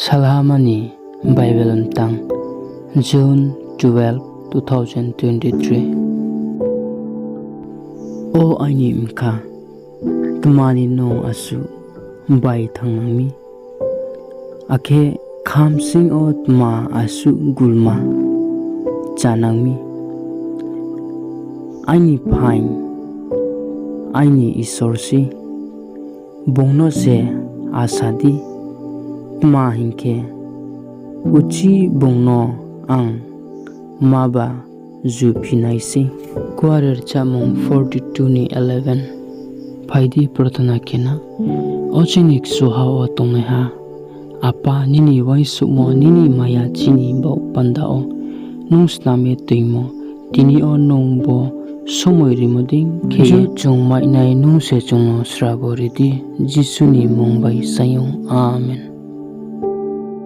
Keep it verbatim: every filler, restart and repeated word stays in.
Salhama ni Bible mtang, June twelve, two thousand twenty-three. O aini bkha, tma ni nung asuh bai thanng nang mi? Akhe khamsing yo tma asuh gulma chá nang mi? Aini phaing, aini Isor sei, bung no se asa di, tma hing khe, uchih bung no ang ma ba juphi nai sei. Kuarenai rchamung forty-two ni eleven. Phai di, prarthana khe na. O chini kchuha wo tongnaiha Apa, nini uaingsouhmo, nini maya chini baoh panda wo nung snam ye toingmo, tini yo nung bo somoi rimo dei khe chung mainai nung se chung no srabo ri di, Jisu ni mmung bai saing ou. Amen.